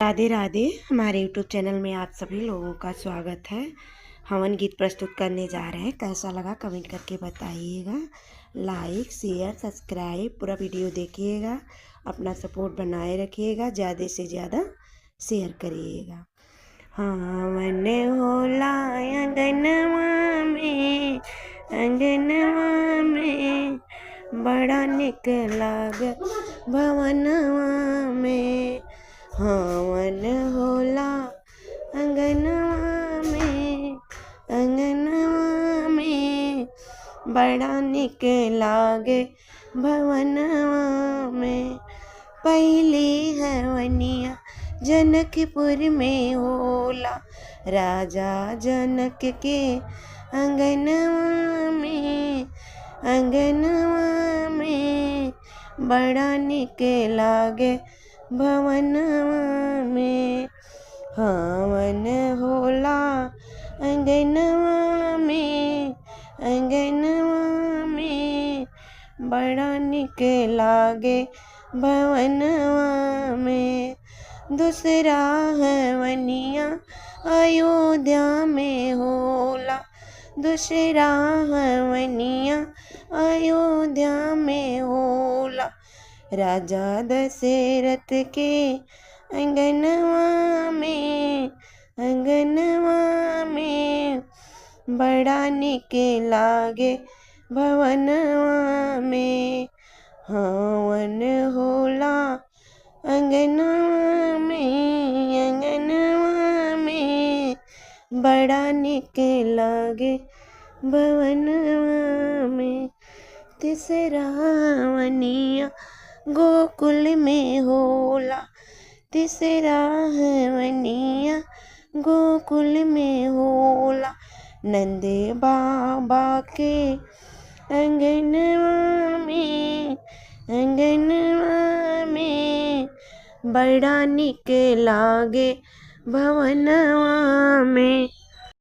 राधे राधे। हमारे YouTube channel में आप सभी लोगों का स्वागत है। हवन गीत प्रस्तुत करने जा रहे हैं, कैसा लगा कमेंट करके बताइएगा। लाइक शेयर सब्सक्राइब, पूरा वीडियो देखिएगा, अपना सपोर्ट बनाए रखिएगा, ज़्यादा से ज़्यादा शेयर करिएगा। हवन होला अंगनवा में, अंगनवा में बड़ा निक लाग भवनवा में। हवन होला अंगनवा में, अंगनवा में बड़ा निक लागे भवनवा में। पहली हवनिया जनकपुर में होला, राजा जनक के अंगनवा में, अंगनवा में बड़ा निक लागे भवनवा में। हवन होला अंगनवा में, अंगनवा में बड़ा निक लागे भवनवा में। दूसरा हवनिया अयोध्या में होला, दूसरा हवनिया अयोध्या में होला, राजा दशरथ के अंगनवा में, अंगनवा में बड़ा निक लागे भवनवा में। हवन होला अंगनवा में, अंगनवा में बड़ा निक लागे भवनवा में। तीसरा हवनिया गोकुल में होला, तीसरा हवनिया गोकुल में होला, नंद बाबा के अंगनवा में, अंगनवा में बड़ा निक लागे भवनवा में।